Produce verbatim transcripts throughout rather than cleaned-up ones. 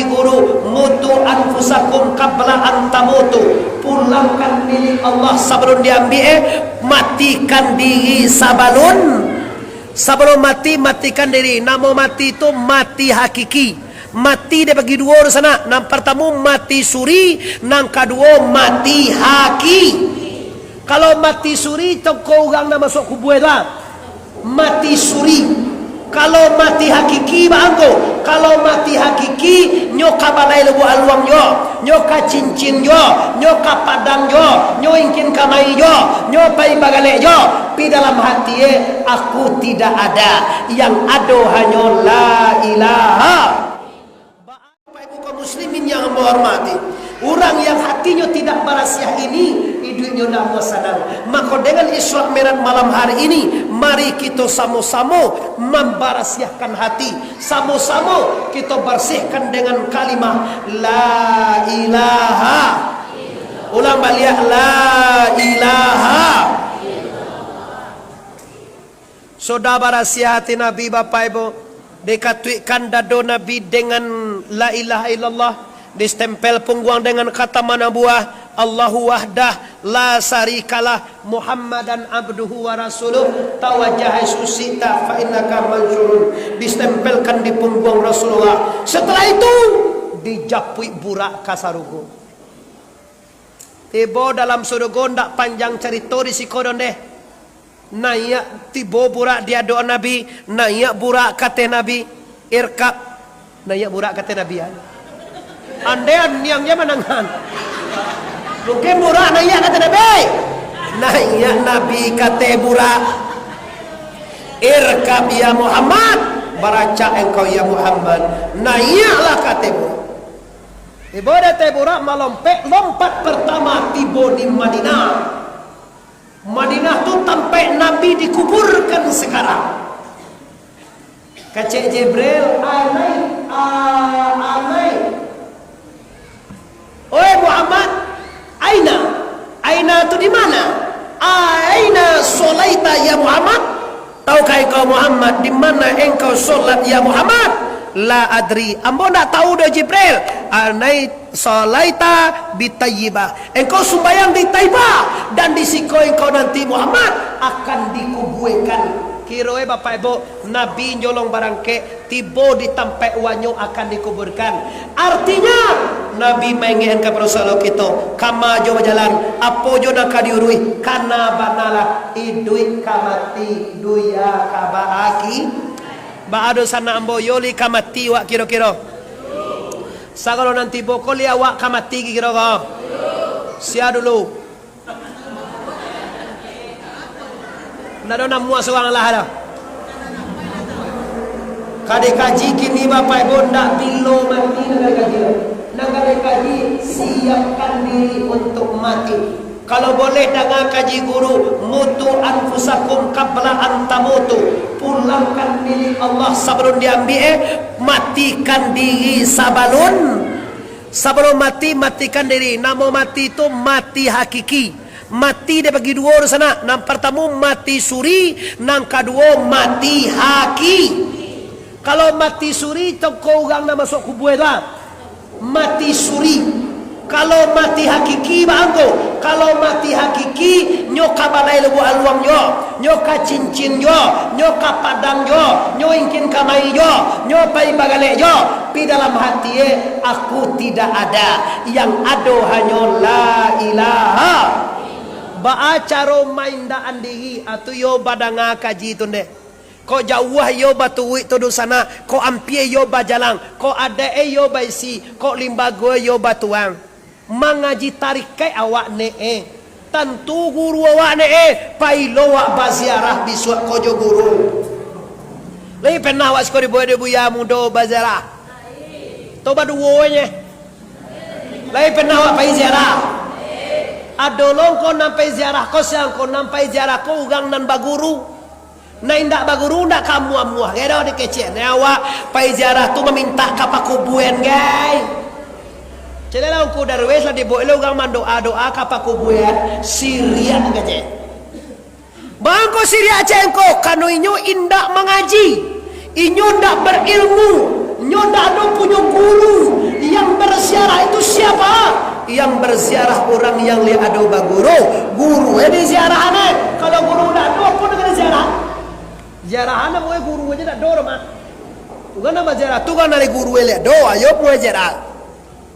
Guru, mutu anfusakum qabla an tamutu. Pulangkan milik Allah sabalun diambiak, eh. Matikan diri sabalun, sabalun mati, matikan diri. Namo mati tu mati hakiki. Mati dibagi duo, dunsanak. Nan partamo mati suri, nan kaduo mati haki. Kalau mati suri, toko urang nan masuak kubua tu, ah. Mati suri. Kalau mati hakiki, baa ko? Kalau mati hakiki, nyo ka balai lubuak aluang juo, nyo ka cincin juo, nyo ka padang juo, nyo ingkin kamari juo, nyo pai bagalek juo, pi dalam hati, eh, aku tidak ada. Yang ado hanyo la ilaha. Bapak Ibu kaum muslimin yang hamba hormati, urang yang hatinyo tidak barasiah ini, iduiknyo ndak amuah sanang. Mako, dengan Isra Mi'raj malam hari ini, mari kito samo-samo mambarasiahkan hati, samo-samo kito barsihkan dengan kalimah la ilaha. Ulang baliak, la ilaha. Sudah barasiah hati Nabi, Bapak Ibu, dikatuikkan dado Nabi dengan la ilaha illallah, distempel pungguang dengan kata manabuah, Allahu wahdah, la syarikalah, Muhammadan abduhu wa rasuluh, tawajjah haitsu syi'ta fa innaka mansyurun. Distempelkan di pungguang Rasulullah. Setelah itu, dijapuik burak ka sarugo. Tibo dalam surugo, ndak panjang carito di siko dondeh. Naiak tibo burak di adok Nabi, naiak burak kateh Nabi, irkab. Naiak burak kateh Nabi, ya. Andai niang je manangan. Mungkin burak naiak kateh Nabi. Naiak Nabi kateh burak. Irkab ya Muhammad, baracak engkau ya Muhammad. Naiaklah kateh burak. Tibo di ateh burak, malompek, lompat pertama tibo di Madinah. Madinah tu tampek Nabi dikuburkan sekarang. Kecek Jibril, "Anai, a-, anai." "Oi Muhammad, aina? Aina tu di mana? Aina solaita ya Muhammad?" "Tahukah engkau Muhammad, di mana engkau solat ya Muhammad?" "La adri, ambo ndak tahu doh Jibril." "Anai solaita bi Taibah, engkau sumbayang di Taibah, dan di siko engkau nanti Muhammad akan dikubuakan." Kiro e Bapak Ibu, Nabi nyolong barangkek, tibo di tampek wanyo akan dikuburkan. Artinyo, Nabi maingekan kapado selalu kito, kama jo bajalan, apo jo nan ka diuruih, kana banalah, iduik ka mati, dunia ka baaki. Baa dunsanak ambo, yo lai ka mati wak kiro-kiro? Sagalo nan tibo ko lai awak ka mati kiro-kiro ko? Sia dulu. Ndak ado namuah surang lah dah. Ka dikaji kini Bapak Ibu, ndak bilo mati nan ka dikaji. Nan ka dikaji, siapkan diri untuk mati. Kalau boleh danga kaji guru, mutu anfusakum qabla an tamutu. Pulangkan milik Allah sabalun diambiak, eh, matikan diri sabalun Sabalun mati, matikan diri. Namo mati tu mati hakiki. Mati dibagi duo, dunsanak. Nan partamo mati suri, nan kaduo mati haki. Kalau mati suri, toko urang nan masuak kubua tu, ah. Mati suri. Kalau mati hakiki, baa ko? Kalau mati hakiki, nyo ka balai lubuak aluang juo, nyo ka cincin juo, nyo ka padang juo, nyo ingkin kamari juo, nyo pai bagalek juo, pi dalam hati, eh, aku tidak ada, yang ado hanyo la ilaha. Baa caro maindaan diri, atu yo badanga kaji tu ndeh. Kok jauah yo baturuik tu dunsanak, kok ampia yo bajalang, kok adaik e yo baisi, kok limbago yo batuang. Mangaji tarikaik awak ne e. Tantu guru awak ne e, pai lo wak baziarah bisuak ko jo guru. Lai pernah wak siko dibaok dek buya mudo baziarah? To baduo nye. Lai pernah wak pai ziarah? Ado lo ngko nan pai ziarah ko, sia ngko nan pai ziarah ko urang nan baguru. Nan indak baguru, ndak ka amuah-amuah gai doh dikecek. Nah, awak pai ziarah tu mamintak ka pakubuan gai. Caliaklah Ungku Darwis lah dibaok lo urang mandoa-doa ka pakubuan, siriak kecek. Baa ngko siriak cek ngko, kano inyo indak mangaji, inyo ndak berilmu, inyo ndak ado punyo guru, Yang berziarah urang yang lai ado baguru, guru e diziarahan e. Kalau guru ndak ado, apo nan ka diziarah? Ziarahan apo e, guru ajo ndak ado doh mah. Urang nan baziarah tu kan dari guru e lai ado, ayo mulai ziarah.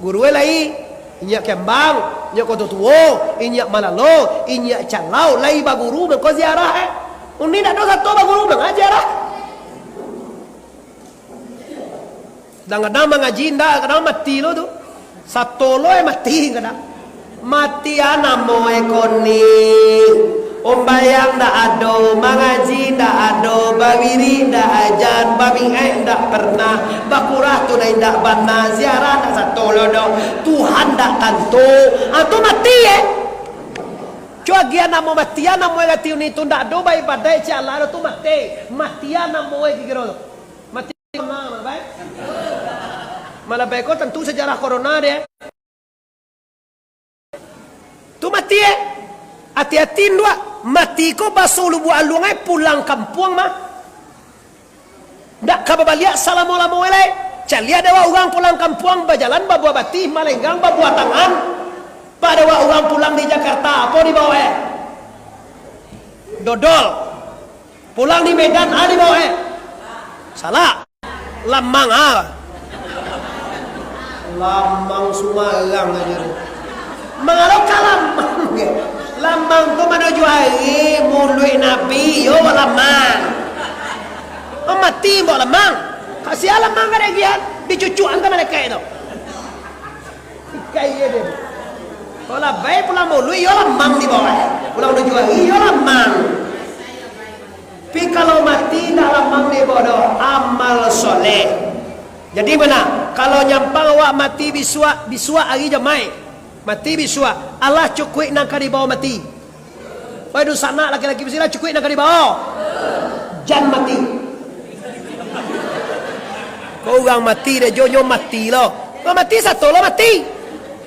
Guru e lai, inyiak Kembang, inyiak Koto Tuo, inyiak Malalo, inyiak Calau, lai baguru mangko ziarah e. Uni ndak ado sato baguru manga ziarah. Kadang-kadang mangaji indak, kadang mati lo tu. Sato lo e mati kadang. Mati a namo e ko ni. Umbayang ndak ado, mangaji ndak ado, bawirik ndak ajan, bami'ek ndak pernah, bakurah tu ndak indak bana, ziarah ndak sato lo doh, Tuhan ndak tantu. Ah, tu mati e. Cubo agiah namo mati a namo e gati uni tu ndak ado baibadaik cik Allah tu mati. Mati a namo e kiro tu. Mati. Malabai. Malabai ko tantu sajarah corona deh. Tu mati e. Ati-ati nduak, mati ko baso Lubuak Aluang e pulang kampuang mah. Ndak ka babaliak salamo-lamo e lai. Caliak dek awak urang pulang kampuang bajalan babuah batih, malenggang babuah tangan. Pado awak urang pulang di Jakarta, apo dibao e? Dodol. Pulang di Medan, a dibao e? Salak. Lamang, a. Lamang Sumarang ajo tu. Mangalo ka lamang. Lamang tu mano juo ari, muluik Nabi, yo lamang. Mati mbok lamang. Ka sia lamang ka dagian, dicucuakan ka malaikat tu. Ikai ye deh. Kalau labai pulang muluik, yo lamang dibao e. Pulang tujuah ari, yo lamang. Tapi kalau mati, ndak lamang dibao doh, amal soleh. Jadi, mano, kalau nyampang awak mati bisuak, bisuak ari Jamaik, mati bisuak, alah cukuik nan ka dibao mati. Wai dunsanak laki-laki bisi lah cukuik nan ka dibao. Jan mati. Ko urang mati deh, jo nyo mati lo. Ko mati sato lo mati.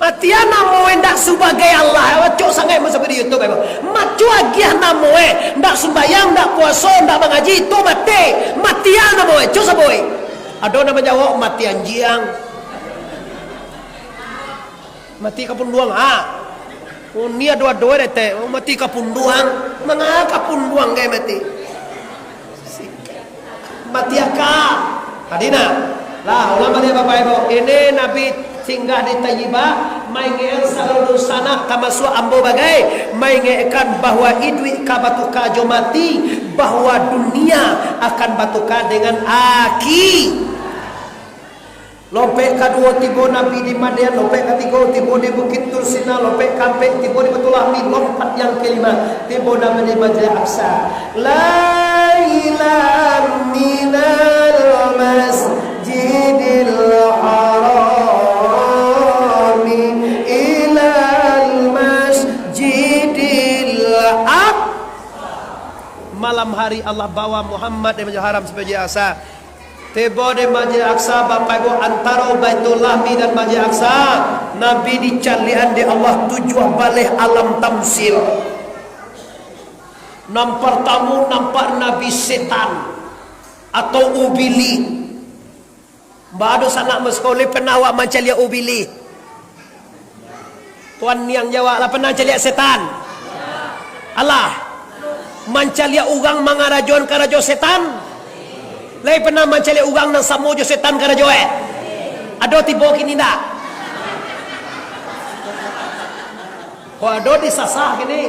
Mati a namo e ndak sabagai Allah, acok sangaik mun sampai di YouTube e. Maco agiah namo e, ndak sumbayang, ndak puaso, ndak mangaji, tu mati. Mati a namo e, cok sabuik. Ado nan manjawab, mati anjiang. Mati kapunduang, ha. Oh, ni ado-ado e dek te. Oh, mati kapunduang. Manga kapunduang gai mati? Mati aka. Tadi nah. Lah, ulang baliak Bapak Ibu. Ini Nabi singgah di Tayyibah, maingekkan sagalo dunsanak, tamasuak ambo bagai, maingekkan bahwa iduik ka batuka jo mati, bahwa dunia akan batuka dengan aki. Lopek kaduo tibo Nabi di Madyan, lopek katigo tibo di Bukit Tursina, lopek kaampek tibo di Baitulahmi, lompat yang kalima tibo Nabi di Masjid Aqsa. Lailan minal masjidil harami ilal masjidil aq-, malam hari Allah bawa Muhammad dari Masjid Haram sampai Masjid Aqsa. Tibo di Masjid Aqsa, Bapak Ibu, antaro Baitulahmi dan Masjid Aqsa, Nabi dicaliakan dek Allah tujuah baleh alam tamsil. Nan partamo nampak Nabi setan atau ubili. Ba ado sanak masakolah pernah awak mancaliak ubili? Tuan Niang jawab lah, pernah caliak setan? Alah, mancaliak urang mangarajoan karajo setan? Lai pernah mancaliak urang nan samo jo setan karajo e? Ado tibo kini ndak? Kok ado disasah kini?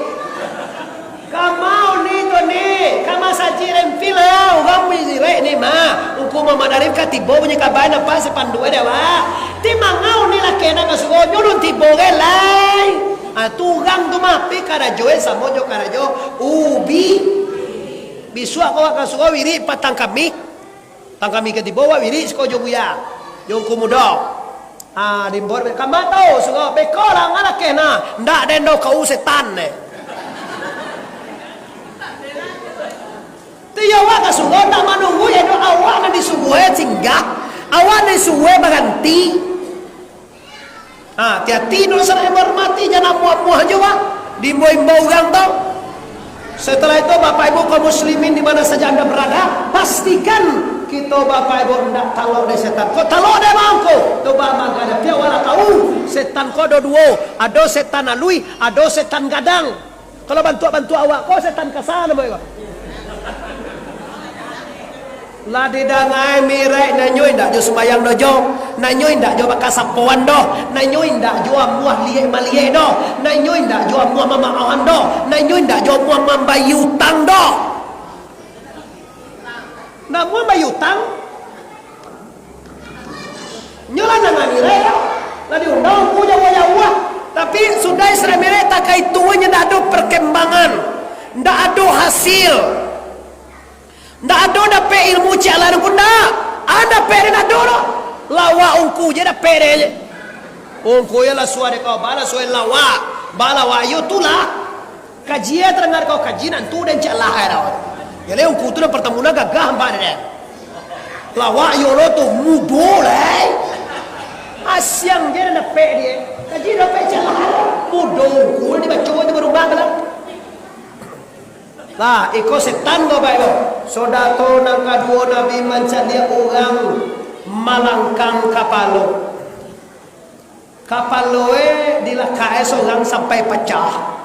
Kamau ni tu ni, ka masajik rempil lah, urang mizirek ni mah. Ungku Muhammad Arif ka tibo bunyi kabai nampak spanduk e dek awak. Ti mangau ni lah kena ka suruah, nyo lun tibo gai lai. Ah, tu urang tu mah, pi karajo e samo jo karajo ubi. Bisuak ko awak ka suruah wirik patang Kamih. Tang kami ka tibo, wak wirik siko jo buya, jo ungku mudo. Ah, dimbor, kama tau, sugo, beko lah, ngalakeh nah, ndak den do kau setan, eh. Ti yo wak ka sugo, ndak manunggu, yo do awak nan disugo, eh, singgah, awak nan disugo, eh, baranti. Ha, hati-hati dunsanak yang menghormati, jan amuah-amuah juo, Pak, diimbau-imbau urang tu. Setelah itu, Bapak Ibu kaum muslimin di mana saja Anda berada, pastikan kito Bapak Ibu ndak talok dari setan. Kok talok dari mangko? Coba mangko ada pihak wala tahu setan. Ko ado duo, ado setan aluih, ado setan gadang. Kalau bantuak-bantuak awak ko, setan kasa namo ko. Lah didangai mirek, nanyo indak jo sumbayang doh jo, nanyo indak jo bakasapoan doh, nanyo indak jo amuah liek maliek doh, nanyo indak jo amuah mamaohan doh, nanyo indak jo amuah mambayia utang doh. Namuah bayia utang, nyo lah nan mirek, lah diundang ungku jauah-jauah. Tapi sudah Isra Mi'raj takah itu, nyo ndak ado perkembangan, ndak ado hasil, ndak ado dapek ilmu ciek lah ungku, ndak. Ah, dapek dek ndak ado doh. Lawak ungku je dapek dek je. Ungku yo lah suah dek kau, bala suah lawak, bala lawak yo tu lah. Kaji e tarangah kau kaji, nan tu den cak lah ai dah. Jadi ungku tu nan partamo nan gagah ampek dek den. Lawak yo lo tu mudo lai. Asiang je nan dapek die. Kaji dapek cak lah ai. Mudo ungku dibaco tu barubah lah. Lah, iko setan ko bae ko. Sudah tu nan kaduo Nabi mancaliak urang malangkang kapalo. Kapalo e dilakak e surang sampai pacah.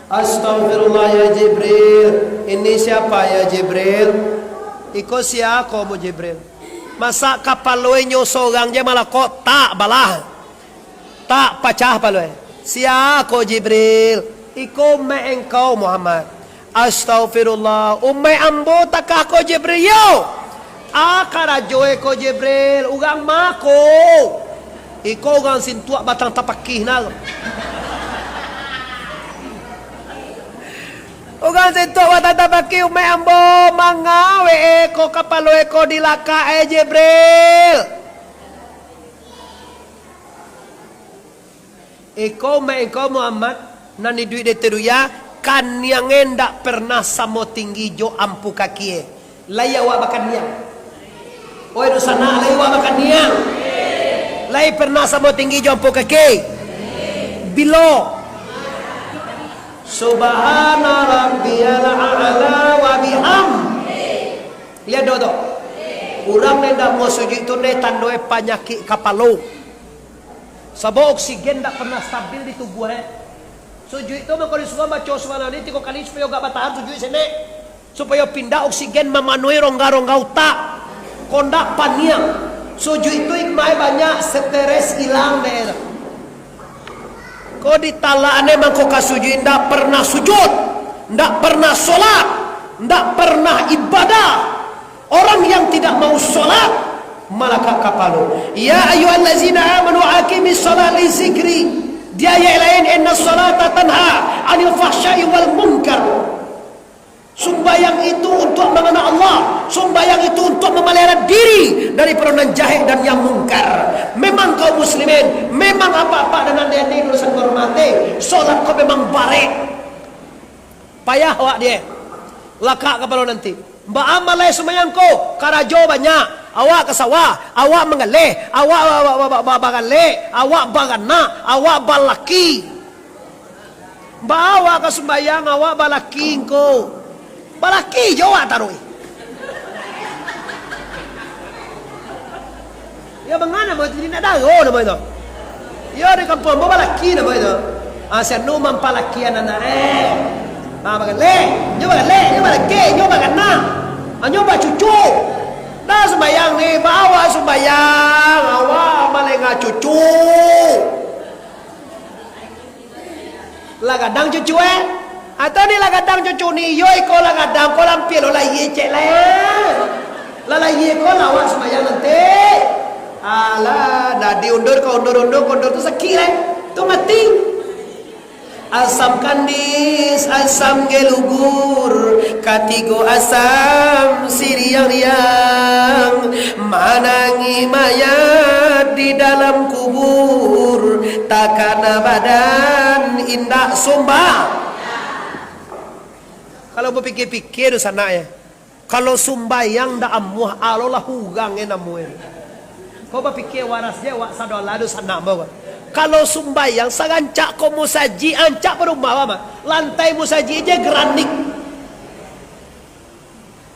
"Astagfirullah ya Jibril, ini siapa ya Jibril?" "Iko sia ko mu Jibril?" "Masa kapalo e nyo surang je malakok, tak balah, tak pacah kapalo e?" "Sia ko Jibril?" "Iko umaik engkau Muhammad." "Astagfirullah, umaik ambo takah ko Jibril yo?" "A karajo e ko Jibril, urang ma ko?" "Iko urang Sintuak Batang Tapakih nah." "Urang Sintuak Batang Tapakih umaik ambo, manga wek e ko kapalo e ko dilakak e Jibril?" "Iko umaik engkau Muhammad, nan iduik di ateh dunia, kaniang e ndak pernah samo tinggi jo ampu kaki e. Lai awak bakaniang?" Oi dunsanak, lai awak bakaniang? Lai pernah samo tinggi jo ampu kaki? Bilo? Subhana rabbiyal a'la wa bihamdi. Liek doh tu. Urang nan indak mau sujuik tu, neh, tando e panyakik kapalo. Sabab oksigen ndak pernah stabil di tubuah e. Sujuik tu mangko disuruah baco subhanallah tigo kali supayo agak batahan sujuik senek. Supayo pindah oksigen mamanuhi rongga-rongga utak. Kok ndak paniang. Sujuik tu hikmah e banyak, stres ilang dek e. Ko ditalak an e mangko ka sujuik, ndak pernah sujud, ndak pernah solat, ndak pernah ibadah. Orang yang tidak mau solat, malakak kapalo. Ya ayyuhallazina amanu aqimis shalah li zikri. Di ayat lain, innas shalata tanha anil fahsya'i wal munkar. Sumbayang itu untuk mangana Allah. Sumbayang itu untuk memelihara diri dari nan jahek dan yang mungkar. Memang kaum muslimin, memang apak-apak dan adik-adik yang saya hormati, solat ko memang barek. Payah awak die. Lakak kapalo nanti. Baa malai sumbayang ko? Karajo banyak. Awak ka sawah, awak manggaleh, awak ba-, ba-, ba-, ba-, ba-, bagaleh, awak baranak, awak balaki. Baa awak ka sumbayang, awak balaki ngko. Balaki jo awak taruih. Yo, manga namo itu, jadi nak daro namo itu. Yo, di kampuang ambo balaki namo itu. Ah, si anu mampalakian anak e. Ah, bagaleh, nyo bagaleh, nyo balaki, nyo baranak. Ah, nyo bacucu. Dah sumbayang ni, baa awak sumbayang, awak malengah cucu. Lah gadang cucu e? Atau ni lah gadang cucu ni, yo iko lah gadang, ko lampia lo lah iye cek lah ya. Lah lah iye ko lah awak sumbayang nanti. Alah, dah diundur ka undur-undur, ka undur tu sakik lah. Tu mati. Asam kandis, asam gelugur, katigo asam siriang-riang, manangih mayat di dalam kubur, takana badan indak sumba. Kalau bapikia-pikia dunsanak ya, kalau sumbayang ndak amuah, alolah urang e namo e. Kau bapikia waras je, awak sadolah dunsanak ambo ko. Kalau sumbayang sarancak ko musajik, ancak barumah awak mah. Lantai musajik je granik.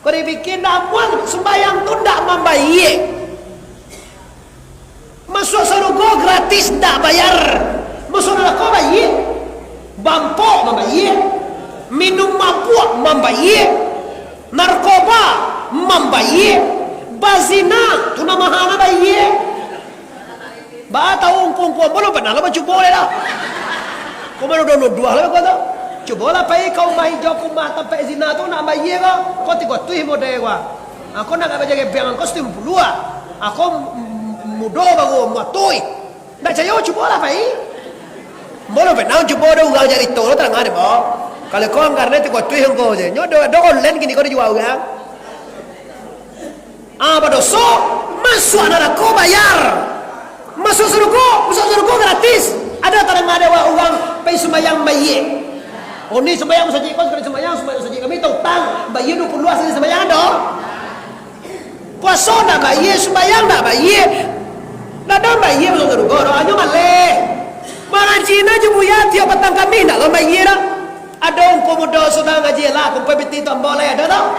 Kau dipikia ndak amuah, sumbayang tu ndak mambayie. Mah Masuak sarugo gratis, ndak bayar. Masuak narako bayia. Bampok mambayia. Minum mabuak mambayia. Narkoba mambayia. Bazina tu nan maha mambayia. Baa tahu ungku-ungku ambo lo pernah lo mancubo lai dah. Ko mah nuduah-nuduah lo ko tu. Cubolah pai ka Umah Ijau, ka umah tampek zina tu, nak bayia ko. Ko tigo tuih model ko. Ako nak bajaga biang ko satigo puluah. Ako m-, m-, mudo baru muatuih. Ndak cayo, cubolah pai. Ambo lo pernah cubo, ado urang carito lo, tadanga dek ambo. Kalau ko anggaran tigo tuih ungku se. Nyo do, do online kini ko dijua urang. Ah, badoso, masuak narako bayar. Masuak sarugo, masuak sarugo gratis. Ado tadanga dek awak urang pai sumbayang bayia? Oh, ni sumbayang musajik ko, sakali sumbayang, sumbayang musajik kami tautang. Bayia duo puluah sakali sumbayang ado. Puaso ndak bayia, sumbayang ndak bayia. Ndak ado bayia masuak sarugo, doanyo maleh. Mangaji nah jo buya tiok patang kami ndak lo bayia dah. Ado ungku mudo sudah ngaji lah, kumpai piti tu ambo lai ado dah.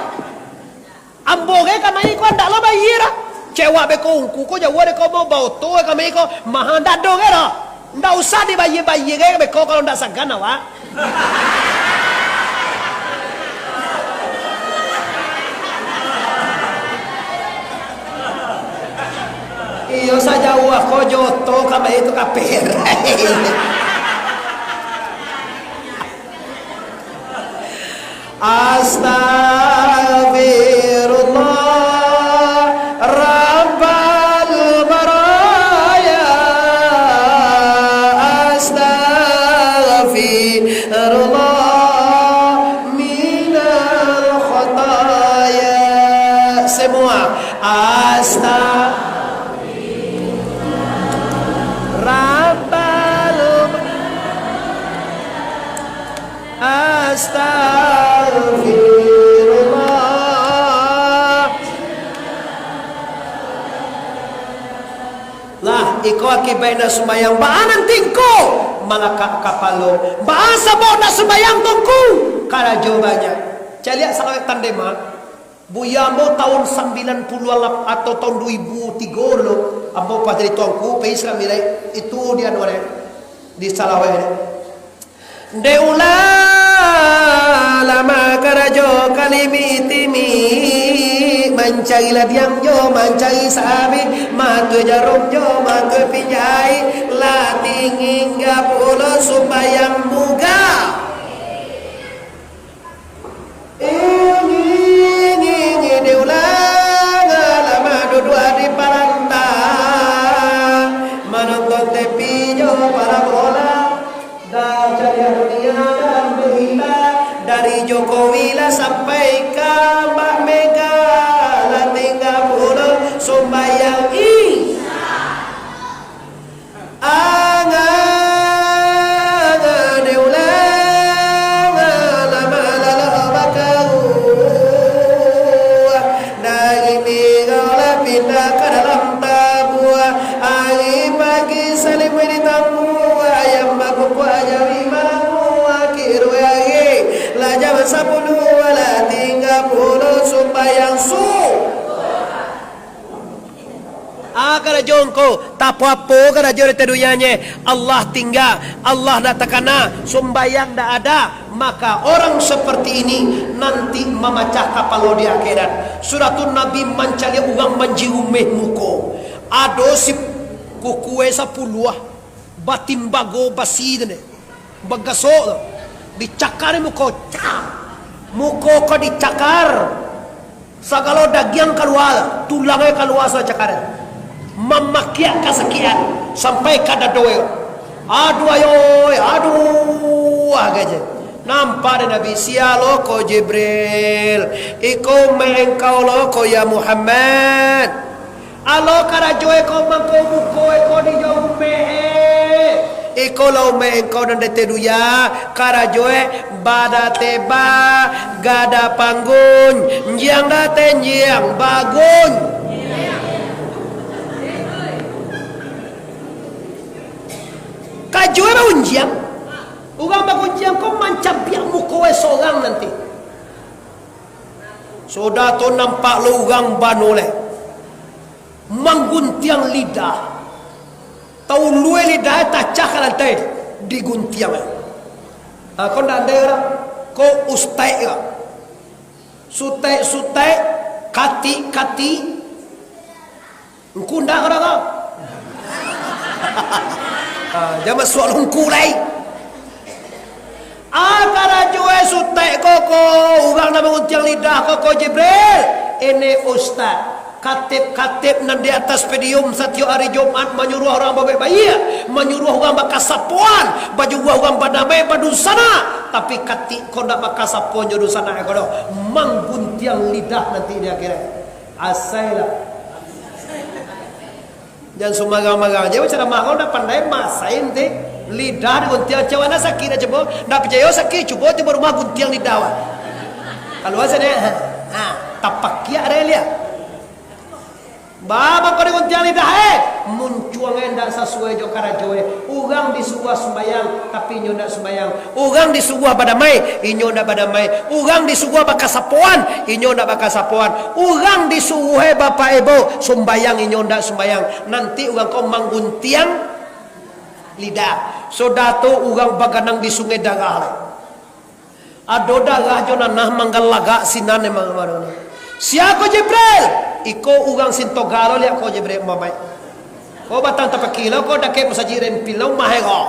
Ambo ge ka mai ko ndak lo bayia dah. Cewak beko ungku ko jauah dek ko, mau baoto ka mai ko, maha ndak ado ge dah. Ndak usah dibayia-bayia ge beko kalau ndak sagan awak. Iyo sajauah ko jo oto ka mai tu ka perai. Astaghfirullah Rabbal baraya. Astaghfirullah minal khataya. Semua. Astagfirullah Rabbal Astagfirullah. Lah, iko akibaik nak sumbayang, baa nan tingko malakak kapalo, baa sabab nak sumbayang tungku, karajo banyak. Caliak salawat tandema. Buya ambo tahun sambilan puluah atau tahun dua ribu tiga dulu, ambo pas jadi tuanku, pai Islam Mi'raj, itu di anu, di Salawai. Dek ulah lama karajo kalimi timi, mancari ladiang jo mancari saabih, mato jarum jo mato pinjai, lah tingga pulo sumbayang buga. Ingi, ingi, ingi diulang, lama duduak di paranda, manonton T V jo parabola, dah caliak dunia dalam berita, dari Jokowi lah sampai ka Mbak Mega, lah tingga pulo sumbayang Isya. Anga, anga, diulang, lama lalok bakaruah. Dari Mega lah pindah ka dalam tabuah. Ari pagi salimui ditambuah, ayam bakukuak jari malamua. Kiro ari lah jam sapuluah, lah tingga pulo sumbayang su- Ah, karajo ngko, tapo-apo karajo di dunia nye, Allah tingga, Allah ndak takana, sumbayang ndak ada, maka orang seperti ini nanti mamacah kapalo di akhirat. Sudah tu Nabi mancaliak urang manjirumeh muko. Ado si kukue sapuluah, batimbago basi tu ne. Bagasok tu, dicakar muko, cak! Muko ko dicakar, sagalo dagiang kalua, tulang e kalua, sagalo cakar. Mamakiak kasakian, sampai ka dado e. Aduh, ayo, aduh, ah, gaje. Nampak dek Nabi, sia lo ko Jibril, iko umaik engkau lo ko, ya Muhammad. Alo karajo e ko mangko muko e ko di jo umaik e. Iko lah umaik engkau nan di ateh dunia, karajo e badateba, gada panggung, njiang dateh njiang, bagun. Karajo e bagunjiang, urang bagunjiang ko mancabiak muko e sorang nanti. Sudah tu nampak lo urang banoleh, mangguntiang lidah, Taulua lidah tacah ka lantai, diguntiang. Ha, ko ndak ado urang, ko ustaik ka. Sutaik-sutaik, katik-katik. Ngku ndak ko dah ko? Ha, jan masuak lo ngku lai. Ah, karajo e sutaik ko, ko, urang nan manguntiang lidah ko, ko Jibril. Ini ustaz, katib-katib nan di atas podium satiok ari Jumaat manyuruah urang babaik baiak, manyuruah urang bakasapoan, bajuah urang badamai badunsanak. Tapi katik ko ndak bakasapoan jo dunsanak ko doh. Mangguntiang lidah nanti di akhirat. Asailah. Jan sumarang-marang je bacaramah, kau ndak pandai masain ti. Lidah diguntiang, cak mano sakik nak cubo? Ndak picayo sakik, cubo tibo rumah guntiang lidah awak. Kalua sinan, ha, ha, tapakiak dek liak. Ba, mangko diguntiang lidah, eh, muncuang e ndak sasuai jo karajo e. Urang disuruah sumbayang, tapi inyo ndak sumbayang. Urang disuruah badamai, inyo ndak badamai. Urang disuruah bakasapoan, inyo ndak bakasapoan. Urang disuruah e bapak ibu sumbayang, inyo ndak sumbayang. Nanti urang ko mangguntiang lidah. Sudah tu urang baganang di Sungai Darah lai. Ado darah jo nanah manggalagak sinan emang baru ni. Sia ko Jibril? Iko urang Sintoga lo liak ko Jibril mamaik. Ko batang tapaki lo, ko dakek musajik Renpil lo, umah e ko.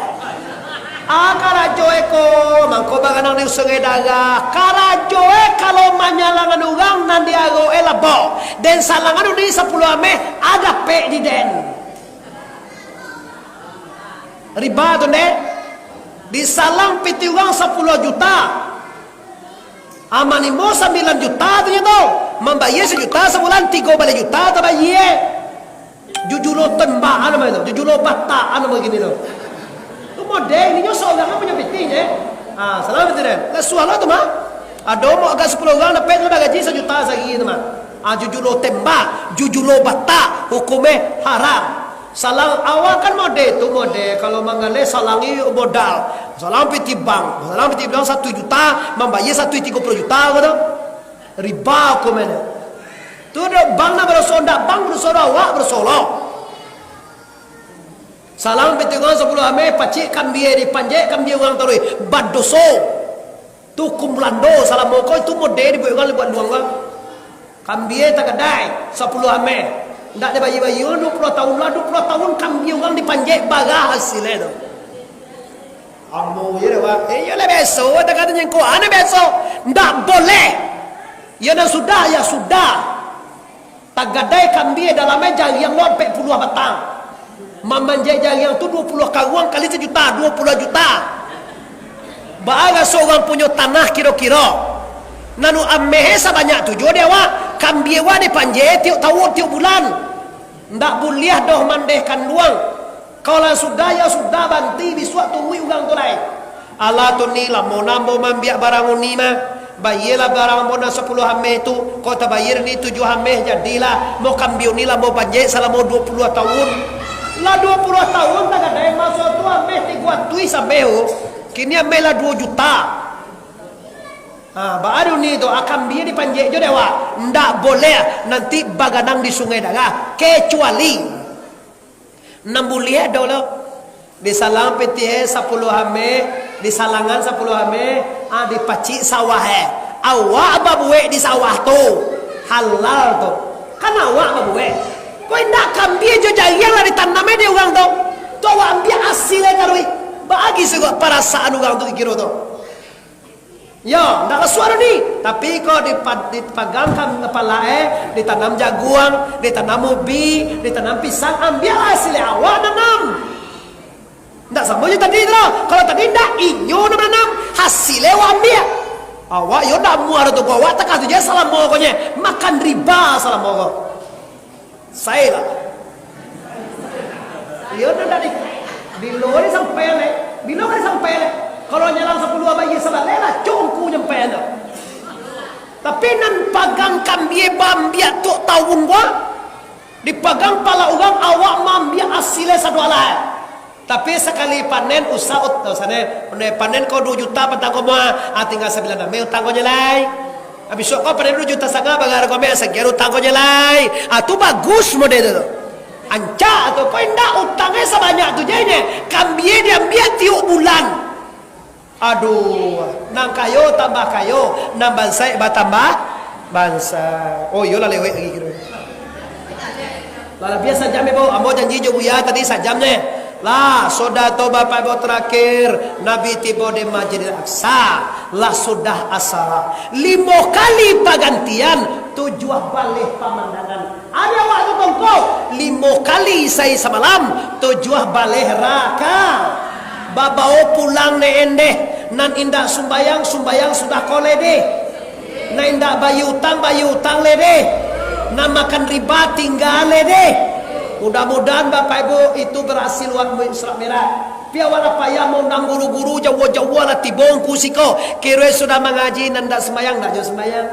Ah, karajo e ko, mangko baganang di Sungai Darah. Karajo e kalau manyalangan urang nan di arok e labo. Den salangan uni sapuluah ameh, a dapek di den. Riba tu ndeh. Disalang piti urang sapuluah juta. Ah, manimo sambilan juta tu nyo tu. Mambayia sajuta sabulan, tigo baleh juta tabayia. Jujulo tembak, a namo itu? Jujulo batak, a namo kini tu? Tu model, inyo saurang punyo piti je. Ah, salah betul den. Lah suah lah tu mah. Ado mah agak sapuluah urang dapek tu dah gaji sajuta sahari tu mah. Ah, jujulo tembak, jujulo batak, hukum e haram. Salang awak kan model tu, model kalau manggaleh salang i modal. Salang piti bank, salang piti bank satu juta, mambayia satu tigo puluah juta ko tu. Riba ko mene. Tu dek bank nan badoso, ndak bank badoso, awak badoso lo. Salang piti urang sapuluah ameh, pacik kambie dipanjek kambie urang taruih. Badoso. Tu hukum Balando, salamo ko itu model dibuek urang, dibuek luang urang. Kambie tagadai, sapuluah ameh. Ndak dibayia-bayia, duo puluah tahun lah, duo puluah tahun kambie urang dipanjek, bara hasilnyo tu. Ambo je dah, Pak. Eh, iyolah biaso, kata-kata nyengkok, ane biaso. Ndak boleh. Ya nan sudah, ya sudah. Tagadai kambie dalam e jariang lo ampek puluah batang. Mamanjek jariang tu duo puluah karuang kali sajuta, duo puluah juta. Baa raso urang punyo tanah kiro-kiro? Nanu ameh sabanyak tu juo dek awak, kambie wak dipanjek tiok tawun, tiok bulan. Ndak buliah doh mandeh kanduang. Kalau lah sudah, ya sudah, banti, bisuak turuik urang tu lai. Alah tu ni, lamo nan ambo maambiak barang uni mah. Bayielah barang ambo nan sapuluah ameh tu. Kok tabayie ni tujuah ameh, jadilah. Mo kambie uni lah ambo panjek salamo duo puluah tahun. Lah duo puluah tahun tagadai maso tu ameh tigo atuih sameh tu. Kini ameh lah duo juta. Ha, baa uni tu, ah, kambie dipanjek juo dek awak. Ndak boleh, nanti baganang di Sungai Darah. Kecuali Nan buliah ado lo. Disalang pitih sapuluah ameh, disalangan sapuluah ameh, ah, dipacik sawah e. Awak babuek di sawah tu, halal tu. Kan awak babuek. Kok indak kambie jo jariang lah ditanam e dek urang tu. Tu awak ambiak asil e taruih. Baa agi sigok parasaan urang tu kiro tu. Yo, ndak masuak ado ni. Tapi kok dipa-, dipagang ka-, kapalo e, ditanam jaguang, ditanam ubi, ditanam pisang, ambiaklah hasil e awak nanam. Ndak samo jo tadi tu lah. Kalau tadi ndak, inyo nan nanam, hasil e awak ambiak. Awak yo ndak amuah tu, awak takah tu je salamo ko nye. Makan riba salamo ko. Sailah. Iyo, nan tadi. Bilo ni sampai, leh? Bilo ka disampai, leh? Kalau nyalang sapuluah bayi sabaleh lah, congku nyampai dah. Tapi nan pagang kambie baambiak tu tahun gua, dipagang pala urang awak maambiak asil e sadoalah. Tapi sakali panen usah ut-, usah ne, panen, panen ko duo juta patang ko mua, ah, tingga sambilan ameh utang ko je lai. Ah, bisuak ko panen duo juta satangah, bagarah ko ameh sakian utang ko je lai. Ah, tu bagus model tu. Ancak tu, ko indak utang e sabanyak Banyak tu jadinya, kambie diambiak tiok bulan. Aduh, nan kayo tambah kayo, nan bansaik batambah bansaik. Oh, iyolah, lewek lagi kiro. Lah, labiah sajam, Ibu. Ambo janji jo Buya tadi sajam neh. Lah, sudah tu, Bapak Ibu, terakhir, Nabi tibo di Masjidil Aqsa. Lah sudah asar. Limo kali pagantian, tujuah baleh pamandangan. Ari awak tu tongko, limo kali sahari samalam, tujuah baleh raka. Babao pulang ne endeh, nan indak sumbayang, sumbayang sudah ko lai deh. Nan indak bayia utang, bayia utang lai deh. Nan makan riba, tingga lai deh. Mudah-mudahan Bapak Ibu itu berhasil wak muik surat merah. Pi awak lah payah maundang guru-guru, jauah-jauah lah tibo ngku siko. Kiro sudah mangaji, nan indak sumbayang, indak jo sumbayang.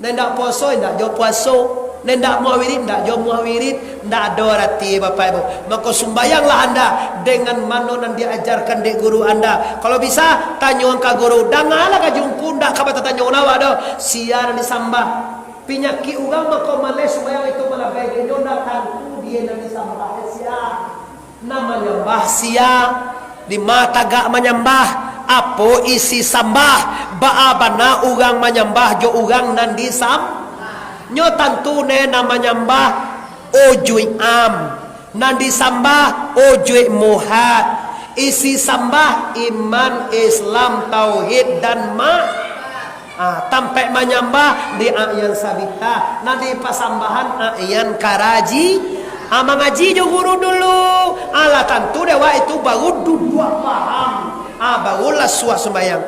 Nan indak puaso, indak jo puaso. Nan indak muah wirid, indak jo muah wirid. Indak ado arati, Bapak Ibu. Mako, sumbayanglah anda dengan mano nan diajarkan dek guru anda. Kalau bisa, tanyoan ka guru. Dangalah ka jungku, indak ka batatanyo lawa doh. Sia nan disambah. Pinyakik urang mako maleh sumbayang itu malabai, inyo ndak tantu dia nan disambah, sia. Nan manyambah sia, di ma tagak manyambah, apo isi sambah, baa bana urang manyambah jo urang nan disam-, nyo tantu ne nan manyambah ujuik am, nan disambah ujuik muhat, isi sambah iman, Islam, tauhid, dan ma-, Ah, tampek manyambah di A'yan Sabita, nan di pasambahan A'yan Karaji. Ah, mangaji jo guru dulu. Alah tantu dek wak itu baru duduak paham. Ah, barulah suah sumbayang.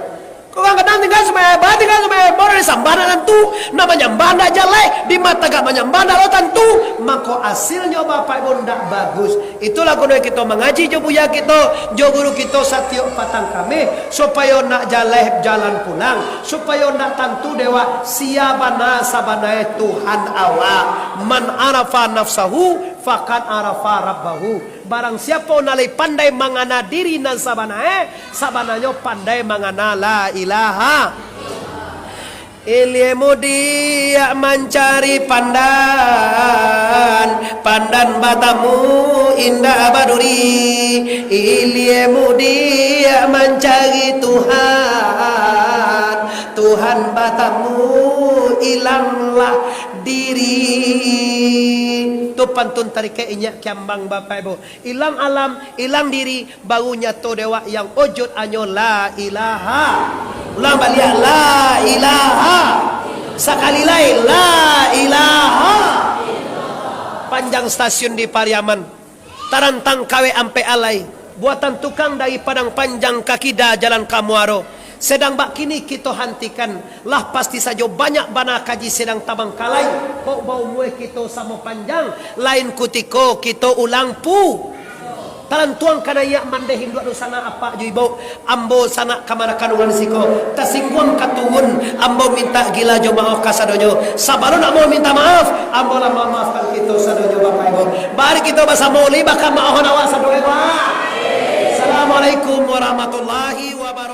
Kok urang kadang tingga sumbayang, bah tingga sumbayang, baru disambah ndak tantu. Nak manyambah ndak jaleh, di mata gak manyambah ndak lo tantu. Mako asilnyo Bapak Ibu ndak bagus. Itulah guno kito mangaji jo buya kito, jo guru kito satiok patang Kamih, supayo ndak jaleh jalan pulang, supayo ndak tantu dek wak sia bana sabana Tuhan awak. "Man arafa nafsahu, faqad arafa rabbahu." Barang siapo nan lai pandai mangana diri nan sabana, sabananyo pandai mangana la ilaha. Ilie mudiak mancari pandan, pandan batamu indak baduri. Ilie mudiak mancari Tuhan, Tuhan batamu ilanglah diri. Tu pantun tarikek inyak kiambang, Bapak Ibu. Ilang alam, ilang diri, baru nyato dek wak yang ujud anyo la ilaha. Ulang baliak, la ilaha. Sakali lai, la ilaha. Panjang stasiun di Pariaman, tarantang kawek ampek alai, buatan tukang dari Padang Panjang ka kida jalan ka Muaro. Sedang bak kini kito hantikan, lah pasti sajo banyak bana kaji sedang tabangkalai, kok baumua kito samo panjang, lain kutiko kito ulang pu-, talantuang ka naiak mandeh induak dunsanak apak jo ibuk, ambo sanak kamanakan urang di siko, tasingguang ka turun, ambo mintak gila jo maoh kasadonyo, sabalun ambo mintak maaf, ambo lah mamaafkan kito sadonyo Bapak Ibu, mari kito basamo ulih baka maohan awak sadonyo, Pak. Assalamualaikum warahmatullahi wabarakatuh.